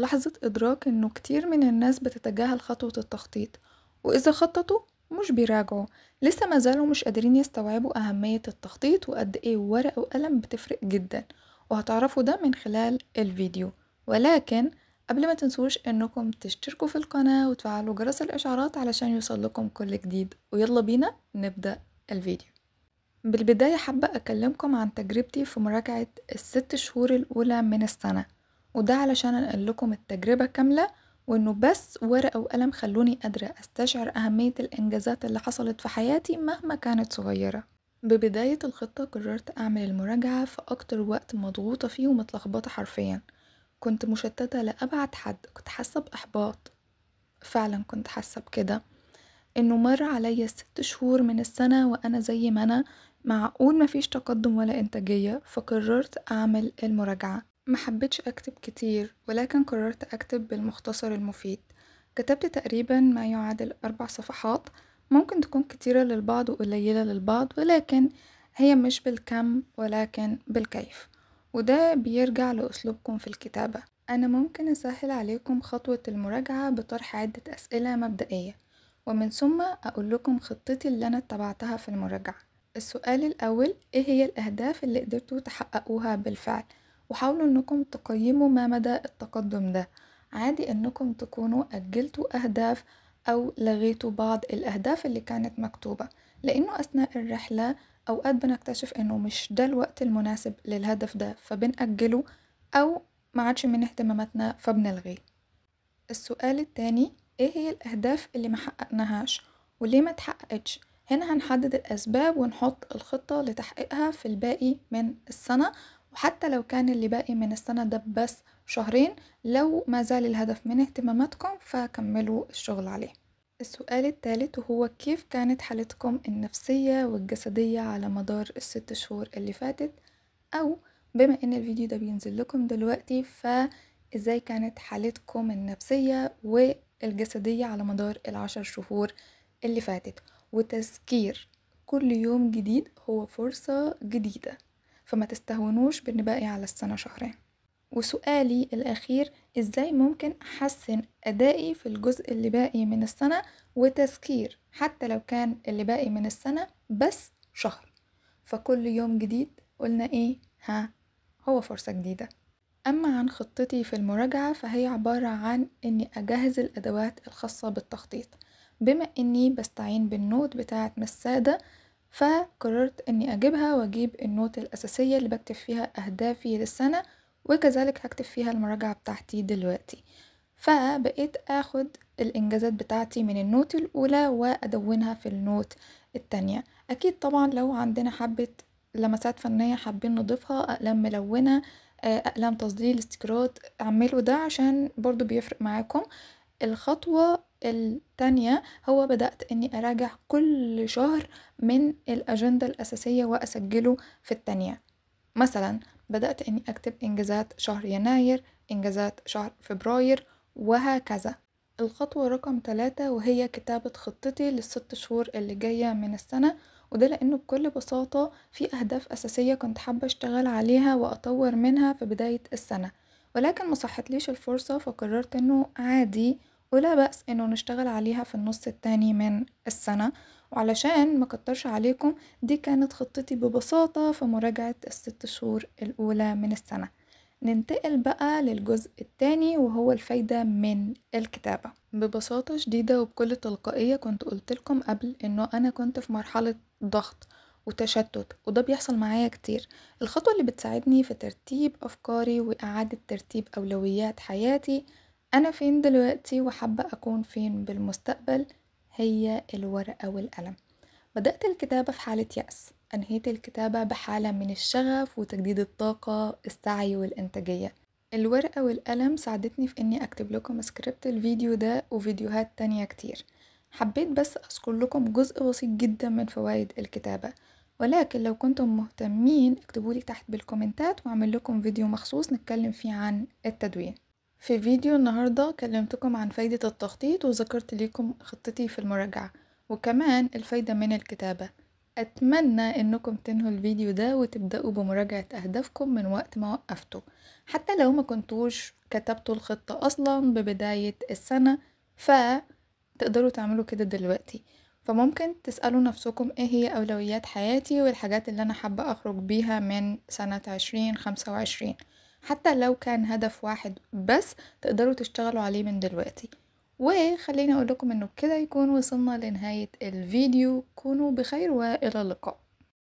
لحظة إدراك إنه كتير من الناس بتتجاهل خطوة التخطيط، وإذا خططوا مش بيراجعوا، لسه ما زالوا مش قادرين يستوعبوا أهمية التخطيط وقد إيه ورقة وقلم بتفرق جدا، وهتعرفوا ده من خلال الفيديو. ولكن قبل ما تنسوش إنكم تشتركوا في القناة وتفعلوا جرس الإشعارات علشان يوصل لكم كل جديد. ويلا بينا نبدأ الفيديو. بالبداية حابة أكلمكم عن تجربتي في مراجعة ال6 شهور الأولى من السنة، وده علشان أنقل لكم التجربة كاملة، وإنه بس ورقة وقلم خلوني قادرة أستشعر أهمية الإنجازات اللي حصلت في حياتي مهما كانت صغيرة. ببداية الخطة قررت أعمل المراجعة في أكتر وقت مضغوطة فيه ومتلخبطة حرفيا، كنت مشتتة لأبعد حد، كنت حاسة بإحباط، فعلا كنت حاسة بكده، إنه مر عليا 6 شهور من السنة وأنا زي ما أنا، معقول مفيش تقدم ولا إنتاجية. فقررت أعمل المراجعة. ما حبيتش أكتب كتير، ولكن قررت أكتب بالمختصر المفيد. كتبت تقريبا ما يعادل 4 صفحات، ممكن تكون كتيرة للبعض وقليلة للبعض، ولكن هي مش بالكم ولكن بالكيف، وده بيرجع لأسلوبكم في الكتابة. أنا ممكن أسهل عليكم خطوة المراجعة بطرح عدة أسئلة مبدئية، ومن ثم أقول لكم خطتي اللي أنا اتبعتها في المراجعة. السؤال الأول، إيه هي الأهداف اللي قدرتوا تحققوها بالفعل؟ وحاولوا إنكم تقيموا ما مدى التقدم ده. عادي إنكم تكونوا أجلتوا أهداف أو لغيتوا بعض الأهداف اللي كانت مكتوبة، لأنه أثناء الرحلة أوقات بنكتشف إنه مش ده الوقت المناسب للهدف ده فبنأجله، أو ما عادش من اهتماماتنا فبنلغيه. السؤال التاني، إيه هي الأهداف اللي ما حققناهاش وليه ما اتحققتش؟ هنا هنحدد الأسباب ونحط الخطة لتحقيقها في الباقي من السنة، وحتى لو كان اللي باقي من السنة ده بس شهرين، لو ما زال الهدف من اهتماماتكم فكملوا الشغل عليه. السؤال الثالث، وهو كيف كانت حالتكم النفسية والجسدية على مدار ال6 شهور اللي فاتت، أو بما إن الفيديو ده بينزل لكم دلوقتي فإزاي كانت حالتكم النفسية والجسدية على مدار ال10 شهور اللي فاتت. وتذكير، كل يوم جديد هو فرصة جديدة، فما تستهونوش بإن باقي على السنة شهرين. وسؤالي الأخير، إزاي ممكن أحسن أدائي في الجزء اللي باقي من السنة؟ وتذكير، حتى لو كان اللي باقي من السنة بس شهر، فكل يوم جديد قلنا إيه؟ ها، هو فرصة جديدة. أما عن خطتي في المراجعة فهي عبارة عن إني أجهز الأدوات الخاصة بالتخطيط. بما إني بستعين بال note بتاعة مسادة، فقررت إني أجيبها وأجيب ال note الأساسية اللي بكتب فيها أهدافي للسنة، وكذلك هكتب فيها المراجعة بتاعتي دلوقتي. فبقيت أخد الإنجازات بتاعتي من ال note الأولى وأدونها في ال note التانية. أكيد طبعا لو عندنا حبة لمسات فنية حابين نضيفها، أقلام ملونة، أقلام تظليل، استيكرات، اعملوا ده عشان برضو بيفرق معاكم. الخطوة التانية هو بدأت إني أراجع كل شهر من الأجندة الأساسية وأسجله في التانية. مثلا بدأت إني أكتب إنجازات شهر يناير، إنجازات شهر فبراير، وهكذا. الخطوة رقم 3 وهي كتابة خطتي لل6 شهور اللي جاية من السنة، وده لأنه بكل بساطة في أهداف أساسية كنت حابة أشتغل عليها وأطور منها في بداية السنة، ولكن ما صحتليش الفرصة، فقررت إنه عادي ولا بأس إنه نشتغل عليها في النص التاني من السنة. وعلشان ما كترش عليكم، دي كانت خطتي ببساطة في مراجعة ال6 شهور الأولى من السنة. ننتقل بقى للجزء التاني وهو الفايدة من الكتابة. ببساطة شديدة وبكل تلقائية كنت قلت لكم قبل إنه أنا كنت في مرحلة ضغط وتشتت، وده بيحصل معايا كتير. الخطوة اللي بتساعدني في ترتيب أفكاري وإعادة ترتيب أولويات حياتي، أنا فين دلوقتي وحابة أكون فين بالمستقبل، هي الورقة والقلم. بدأت الكتابة في حالة يأس، أنهيت الكتابة بحالة من الشغف وتجديد الطاقة، السعي والإنتاجية. الورقة والقلم ساعدتني في إني أكتب لكم سكريبت الفيديو ده وفيديوهات تانية كتير. حبيت بس أذكر لكم جزء بسيط جدا من فوائد الكتابة، ولكن لو كنتم مهتمين اكتبولي تحت بالكومنتات وأعمل لكم فيديو مخصوص نتكلم فيه عن التدوين. في فيديو النهاردة كلمتكم عن فايدة التخطيط وذكرت لكم خطتي في المراجعة وكمان الفايدة من الكتابة. أتمنى إنكم تنهوا الفيديو ده وتبدأوا بمراجعة أهدافكم من وقت ما وقفتوا، حتى لو ما كنتوش كتبتوا الخطة أصلا ببداية السنة، فتقدروا تعملوا كده دلوقتي. فممكن تسألوا نفسكم ايه هي أولويات حياتي والحاجات اللي أنا حابة أخرج بيها من سنة 2025، حتى لو كان هدف واحد بس تقدروا تشتغلوا عليه من دلوقتي. وخليني أقول لكم إنه بكده يكون وصلنا لنهاية الفيديو. كونوا بخير وإلى اللقاء.